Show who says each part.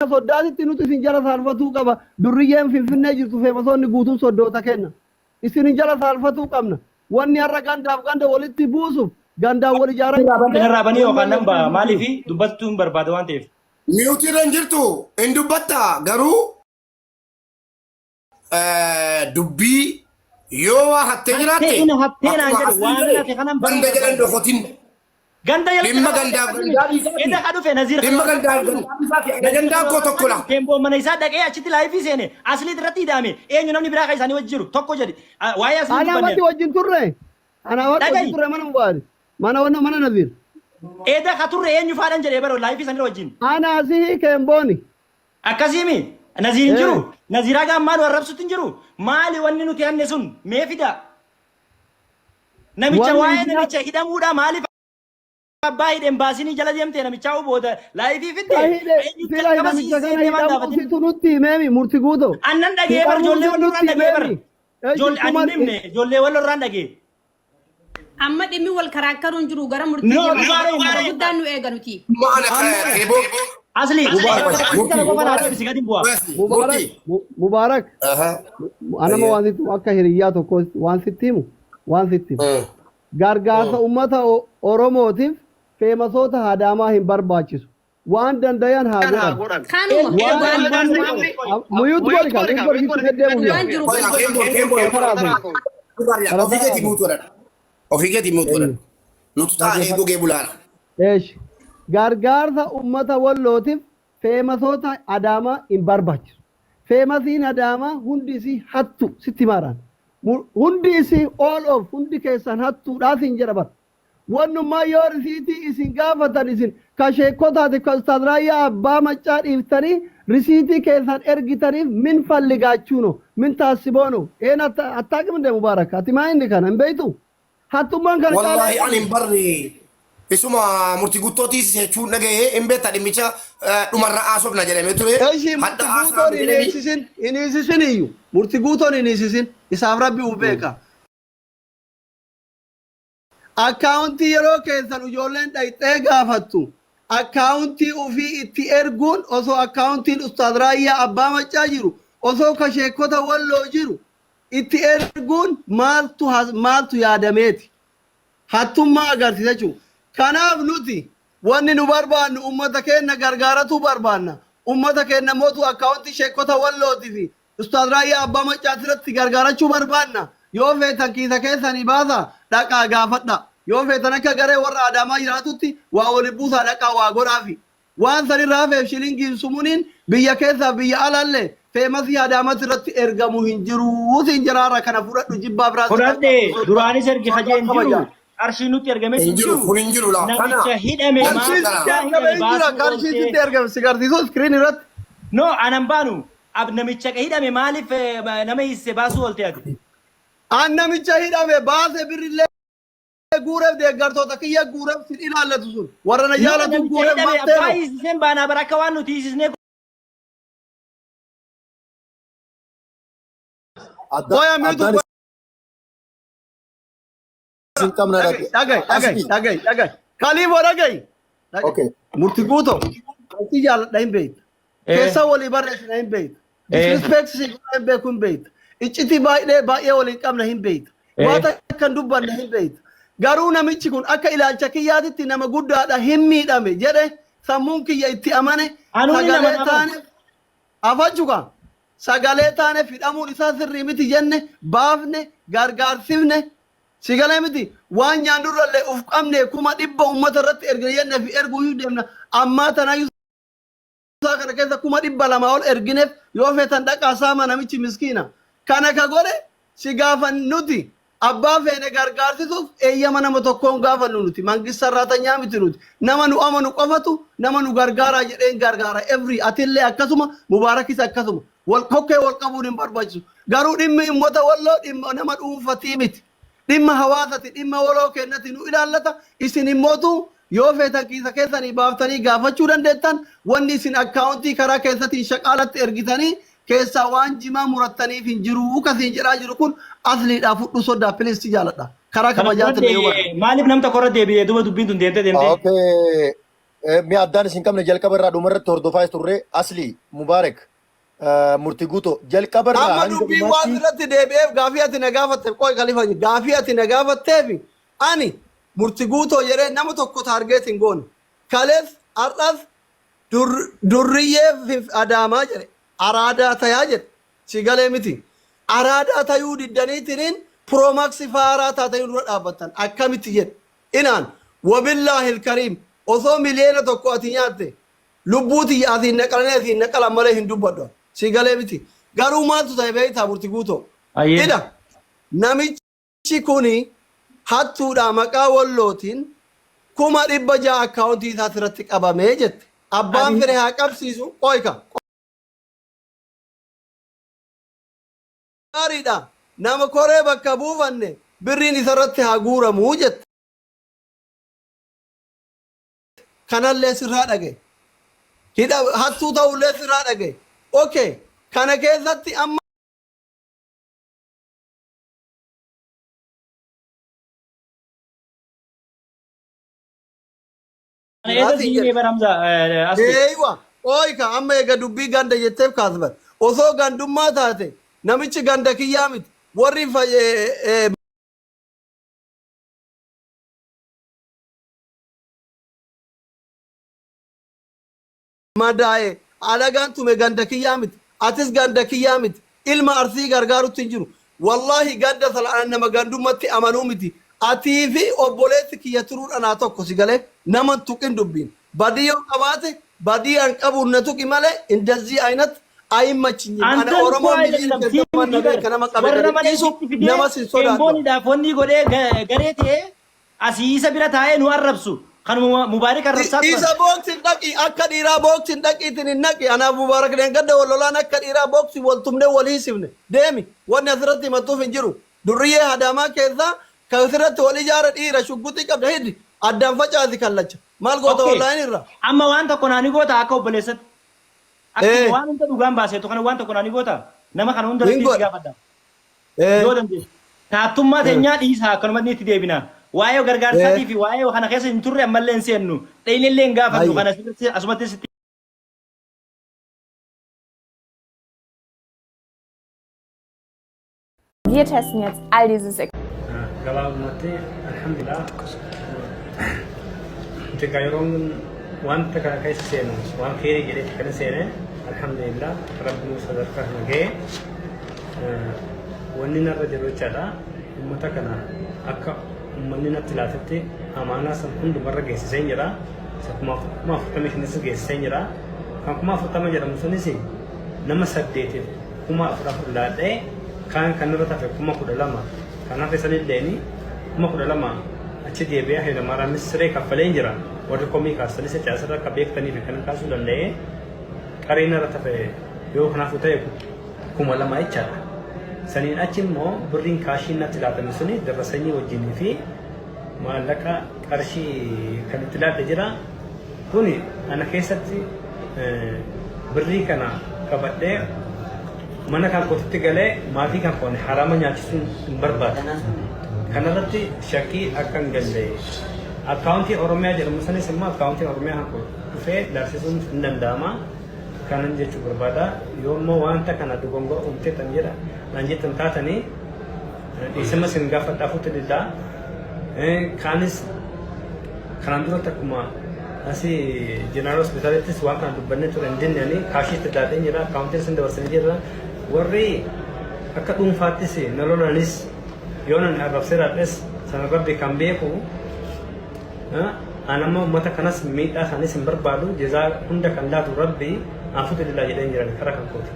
Speaker 1: Soddaatitti nuti isin jala saalfatuu qaba. Durriyyeen Finfinnee jirtu feemasoonni guutuun soddoota kenna. Isin jala saalfatuu qabna. Wanni har'a gandaaf ganda walitti buusuuf gandaan wal ijaaraa
Speaker 2: Narraa bani narraa banii yookaan
Speaker 1: wanni
Speaker 2: nan ba'a
Speaker 1: walitti
Speaker 2: maaliif dubbattuu hin barbaada waan ta'eef.
Speaker 3: Mute irra hin jirtu hin dubbatta garuu dubbii yoo waa hattee
Speaker 2: Hattee
Speaker 3: jiraatte
Speaker 2: inni hattee naan
Speaker 3: akkuma
Speaker 2: jedhe
Speaker 3: asliin
Speaker 2: waan
Speaker 3: jedhe
Speaker 2: hafe kanan baruu
Speaker 3: ganda jalan
Speaker 2: barbaada.
Speaker 3: dhokotin.
Speaker 2: Ganda jalatti
Speaker 3: Dhimma
Speaker 2: kana
Speaker 3: gandaaf
Speaker 2: dhufee
Speaker 3: gandaa dhiisaati.
Speaker 2: Eda ka dhufe Naziir
Speaker 3: Dhimma gandaaf gandaa dhiisaati. Ana gandaan koo tokko la.
Speaker 2: Keemboo mana isaa dhaqee achitti live seene asliit irratti hidhaame eenyu namni biraa kan isaanii wajji jiru tokko jedhi waa'ee aslii
Speaker 1: Anaa
Speaker 2: dubbanne.
Speaker 1: watti wajjin turre. Anaa watti wajjin
Speaker 2: Dhaga'i.
Speaker 1: turre mana Mubaari. Mana wanna mana Naziir.
Speaker 2: Eda ka turre eenyu faadhan jedhee bara live sanirra wajjin.
Speaker 1: Anaa sihi keembooni.
Speaker 2: Akkasiimi Naziir hin
Speaker 1: Eh.
Speaker 2: jiru. Naziir haga ammaa nu arrabsutti hin jiru. Maali wanni nuti hanne sun mee fida. Namicha
Speaker 1: Wanni
Speaker 2: waa'ee
Speaker 1: isin
Speaker 2: namicha hidhamuudha maaliif abbaa hidheen baasinii jala deemtee namichaa hoo booda live fidde
Speaker 1: Ka hidhe
Speaker 2: eenyutti
Speaker 1: sila
Speaker 2: jalqaba
Speaker 1: namicha kana
Speaker 2: siisee deemaan
Speaker 1: hidhamuu
Speaker 2: gaafatin.
Speaker 1: situ nutti himeemi murti guuto.
Speaker 2: Annan dhagee bar
Speaker 1: Hidhamuu
Speaker 2: ijoollee
Speaker 1: situ
Speaker 2: wal irraan
Speaker 1: nutti
Speaker 2: dhagee bar.
Speaker 1: himeemi. Eeshi
Speaker 2: Ijoollee ani
Speaker 1: kuma
Speaker 2: hin himne ijoollee wal irraan dhagee.
Speaker 4: Amma dhimmi wal karaakkaruun jiru gara murtii
Speaker 2: No
Speaker 4: deema.
Speaker 2: dhugaa
Speaker 4: Saba
Speaker 2: dhugaa.
Speaker 4: guddaan nu eega nuti.
Speaker 3: Maana
Speaker 1: amma
Speaker 3: keeboo.
Speaker 2: Asli
Speaker 1: Mubaarak
Speaker 2: kana qofa naa deebisi gadi bu'a.
Speaker 1: Mubaarak
Speaker 3: Murtii.
Speaker 1: Mubaarak anama waan sitti akka hiriyyaa tokko waan sitti himu waan sitti himu. Gargaarsa ummata Oromootiif feemasoota Adaamaa hin barbaachisu. Waan dandayan haa godhan.
Speaker 4: Kanuma
Speaker 1: Waan
Speaker 4: dhugaan
Speaker 1: mute godhi kan mute godhi sitti deddeemuuf
Speaker 4: dhugaan
Speaker 1: yaa.
Speaker 4: jiru kana.
Speaker 3: Keemboo keemboo.
Speaker 1: Karaa haasa'u.
Speaker 3: Ofii keetii mute godhadha. Ofii keetii mute godhadha. Nutu taa'ee gogee bulaara.
Speaker 1: Eesh. Gargaarsa ummata Wallootiif feemasoota Adaamaa hin barbaachisu. Feemasiin Adaamaa hundi isii hattu sitti himaaraan. Hundi isii all of hundi keessan hattuudhaa siin jedha bar. Wannummaa yoo risiitii isin gaafatan isin ka sheekkotaatiif ka Ustaaz Raayyaa Abbaa Maccaa dhiiftanii risiitii keessan ergitaniif min falligaachuu no min taassiboo no een attaaqim inde Mubaarak ati maa inni kana hin beeytu hattummaan kana caalaa
Speaker 3: Wallaahi
Speaker 1: hin
Speaker 3: ani hin
Speaker 1: jiru.
Speaker 3: barre isuma murtii guuttootii jechuun dhaga'ee hin beekta dhimmicha dhumarra haasofna jedhamee ture.
Speaker 1: Eshi
Speaker 3: Hadha
Speaker 1: murti
Speaker 3: haasa'amu
Speaker 1: guutoon hin
Speaker 3: jedhanii
Speaker 1: hiisisin hin hiisisin iyyu murti guutoon hin hiisisin isaaf rabbi uf beeka. Akkaawuntii yeroo keessan ijoolleen dhayxee gaafattu akkaawuntii ufii itti erguun osoo akkaawuntiin Ustaaz Raayyaa Abbaa Maccaa jiru osoo ka sheekkota Walloo jiru itti erguun maaltu maaltu yaadameeti? Hattummaa agarsiisa jechuudha. Kanaaf nuti wanni nu barbaannu ummata keenna gargaaratuu barbaanna. Ummata keenna mootu akkaawuntii sheekkota Wallootii fi Ustaaz Raayyaa Abbaa Maccaa asirratti gargaarachuu barbaanna. Yoo feetan kiisa keessanii baasaa dhaqaa gaafadhaa. Yoo feetan akka garee warra Adaamaa jiraatutti waa wali buusaa dhaqaa waa godhaafi. Waan sanirraa hafeef shilingiin sumuniin biyya keessaaf biyya alaallee feemasii Adaamatti irratti ergamu hin jiru siin jedha har'a kana fudhadhu jibbaa biraa sirraa hin
Speaker 2: Fudhadhe
Speaker 1: qabnu soddaa.
Speaker 2: duraanis ergi
Speaker 1: Soddaan
Speaker 2: hajee hin jiru.
Speaker 1: kabajaa.
Speaker 2: Qarshii nutti ergames
Speaker 3: hin
Speaker 2: hin
Speaker 3: jiru
Speaker 2: jiru.
Speaker 3: kun hin jiru laa kana
Speaker 2: Namicha hidhame maaf
Speaker 1: Qarshiin sitti
Speaker 2: abbaa
Speaker 1: ergame
Speaker 2: hidhame
Speaker 1: hin jira
Speaker 2: baasuu
Speaker 1: qarshiin
Speaker 2: ooltee.
Speaker 1: sitti ergame si garsiisuu iskiriin irratti.
Speaker 2: No anan baanu ab namicha hidhame maaliif nama hiisise baasuu oolte ati?
Speaker 1: An namicha hidhame baase birrillee guureef deeggartoota kiyya guureef sin ilaallatu sun warra na
Speaker 2: No
Speaker 1: jaalatu
Speaker 2: namicha
Speaker 1: guureef
Speaker 2: hidhame
Speaker 1: maftee
Speaker 2: abbaa
Speaker 1: no.
Speaker 2: hiisiseen baanaa bara akka waan nuti hiisisnee
Speaker 5: Adda
Speaker 1: Qoya miitu
Speaker 5: addaan isin qabna
Speaker 1: dhaga'i dhaga'i dhaga'i
Speaker 5: asli.
Speaker 1: dhaga'i dhaga'i. Kaliifoo dhaga'i. Dhaga'i.
Speaker 5: Okay.
Speaker 1: Murti guutoo. Murti jaaladha hin beektu. Keessa walii barreessina hin beektu. Disrespect si godha hin beeku hin beektu. Iccitii baay'ee baay'ee waliin qabna hin beektu. Waan takka hin dubbanne hin beektu. Garuu namichi kun akka ilaalcha kiyyaatitti nama guddaadha hin miidhame jedhe sammuun kiyya itti amane
Speaker 2: Anuun hin
Speaker 1: sagalee
Speaker 2: amanaa bara.
Speaker 1: taane afachuka sagalee taane fidhamuun isaa sirrii miti jenne baafne gargaarsifne si galee miti waan nyaannurrallee uf qabne 100,000 ummata irratti ergine jenne fi erguu hin deemna ammaa tanaayyuu isaa kana keessa 200,000 ol ergineef yoo feetan dhaqaa saama namichi miskiina kana ka godhe si gaafan nuti abbaa feene gargaarsisuuf eeyyama nama tokkoon gaafannu nuti mangist sarraatanyaa miti nuti nama nu amanu qofatu nama nu gargaaraa jedheen gargaara every atillee akkasuma mubaarakis akkasuma wal kokkee wal qabuun hin barbaachisu garuu dhimmi ummata walloo dhimma nama dhuunfatii miti dhimma hawaasati dhimma waloo kennati nu ilaallata isin immootu yoo feetan kiisa keessanii baaftanii gaafachuu dandeettan wanni isin akkaawuntii karaa keessatiin shaqaalatti ergitanii keessaa waan jimaa murattaniif hin jiru kasiin jedhaa jiru kun asliidhaa fudhu soddaa please si jaaladha karaa
Speaker 2: Kana
Speaker 1: kabajaatiin yoo barbaadde.
Speaker 2: maaliif nam tokko irra deebi'ee duba dubbiin tun deemtee deemtee.
Speaker 5: Okay. Mi'a addaan isin qabne jalqaba irraa dhuma irratti hordofaa turre Asli Mubaarak murtii guutuu jalqaba irraa
Speaker 1: Amma
Speaker 5: hanga
Speaker 1: dubbii waan
Speaker 5: dhumaatti
Speaker 1: irratti deebi'eef gaafii ati na gaafatte qoy kalifa gaafii ati na gaafatteef ani murti guutoo jedhee nama tokko target hin goone. Kalees har'as durriyyee Adaamaa jedhe araadaa tayaa jedhe si galee miti. Araadaa tayuu diddaniitiniin Promax faaraa taatanii dura dhaabbattan akkamitti jedhe. Inaan wabillaahil kariim osoo 1 miliyoona ati nyaatte lubbuu tiyya asiin naqalanii asiin naqalan malee hin dubbadhu. Si galee miti. Garuu maaltu ta'e beektaa murti guutoo?
Speaker 2: Ayyee.
Speaker 1: Ila namichi kuni hattuudha maqaa wallootiin 600,000 akkaawuntii isaa irratti qabamee jette. Abbaan
Speaker 2: Ani
Speaker 1: fire haa qabsiisu qoyka. Gaariidha. Nama koree bakka buufanne birriin isarratti haa guuramuu jette. Kanallee sirraa dhagaye. Hidha hattuu ta'ullee sirraa dhagaye. Okay. Kana keessatti amma
Speaker 2: Kana eessa
Speaker 1: jiraatiin
Speaker 2: siin
Speaker 1: jedhe.
Speaker 2: bara Hamza asli.
Speaker 1: Eeywa. Ooyika amma eega dubbii ganda jetteef kaasban. Osoo gandummaa taate namichi ganda kiyyaa miti. Warri madaa'e alagaan tume ganda kiyyaa miti. Atis ganda kiyyaa miti. Ilma Arsii gargaarutti hin jiru. Wallaahi ganda sana nama gandummatti amanuu miti. Atii fi obboleessi kiyya turuudha naa tokko si galee nama hin tuqin dubbiin. Badii yoo qabaate badii an qabuun na tuqi malee እንደዚህ አይነት አይመችኝም። Ana
Speaker 2: Antan
Speaker 1: Oromoo
Speaker 2: koo
Speaker 1: miliyoona
Speaker 2: አይደለም
Speaker 1: keessa na
Speaker 2: siimiti bar
Speaker 1: beeka nama qabe
Speaker 2: warra
Speaker 1: gadi
Speaker 2: mana
Speaker 1: dhiisu
Speaker 2: isitti fidee
Speaker 1: nama sin sodaadhu.
Speaker 2: embooniidhaaf wanni godhee garee ta'ee asii isa bira taa'ee nu arrabsu kanuma Mubaarik arrabsaa turan.
Speaker 1: Isa booksiin dhaqi akka dhiiraa booksiin dhaqiitiin hin naqi. Anaaf Mubaarak dheengadda wal lolaan akka dhiiraa booksii wal tumnee wal hiisifne. Deemi wanni asirratti himattuuf hin jiru. Durriyyee Hadaamaa keessaa kan asirratti wal ijaara dhiira shugguxii qabda hiddi addaan facaasi kallacha. Maal goota
Speaker 2: Okay.
Speaker 1: online irra?
Speaker 2: Amma waan tokko naani goota akka obboleessatti. Akkuma waan hunda dhugaan baaseetu kana waan tokko naani goota nama kana hunda
Speaker 1: Hin
Speaker 2: irratti si
Speaker 1: godha.
Speaker 2: gaafadha. Yoo dandeessu. Taattummaa teenyaa dhiisaa akkanumatti itti deebina. Waa'ee gargaarsaatii fi waa'ee kana keessa hin turre ammallee hin seennu. Dhayinillee hin gaafannu
Speaker 1: Ayyo.
Speaker 2: kana asumatti sitti
Speaker 6: Wir testen jetzt all dieses
Speaker 7: Gabaabumatti alhamdulillah nuti egaa yeroon wanta kana keessa seenu waan keerii jedhetti kan seene alhamdulillah rabbiin sadarkaa kana ga'e wanni narra jiru jechaadha ummata kana akka ummanni natti laatetti amaanaa san hundumarra geessisee jira isa 45,000s geessisee jira kan 40,000 jedhamu sunis nama saddeetiif 4,000 laadhee kaan kan irra tafe 12,000 kan hafe sanilleeni 12,000 achi deebi'ee Hayilamaaraamis siree kaffalee jira warri komii kaasanis caasirra akka beektanii fi kan kaasuu danda'ee qariin irra tafe yoo kanaafuu ta'e 2,000 jechaadha. Saniin achi immoo birriin kaashiin natti laatame suni darrasanyii wajjinii fi maallaqa qarshii kan itti laadhe jira. Kuni ana keessatti birrii kana qabadhee mana kan kootitti galee maatii kan koone harama nyaachisuun hin barbaadu. Kanarratti shakkii akka hin galle. Akkaawuntii Oromiyaa jedhamu sanis immoo akkaawuntii Oromiyaa kan koo dhufee daarsisuun hin danda'ama. Kanan jechuu barbaada. Yoo immoo wanta kana dogongora uumteetan jedha naan jettan taatanii dhiisama isin gaafadhaafutti dillaa. Kaanis kanaan duratti akkuma asii jeneraal hospitaalittis waan kana dubbannee ture hin dinneeni kaashiitti daadheen jira akkaawuntiin isin dabarsanii jira warri akka dhuunfaattis na lolanis yoo nan arrabsee raadhes sana rabbi kan beeku an amma uummata kanas miidhaa isaaniis hin barbaadu jazaa hunda kan laatu rabbi anfutu dillaa jedheen jiran karaa kan kooti.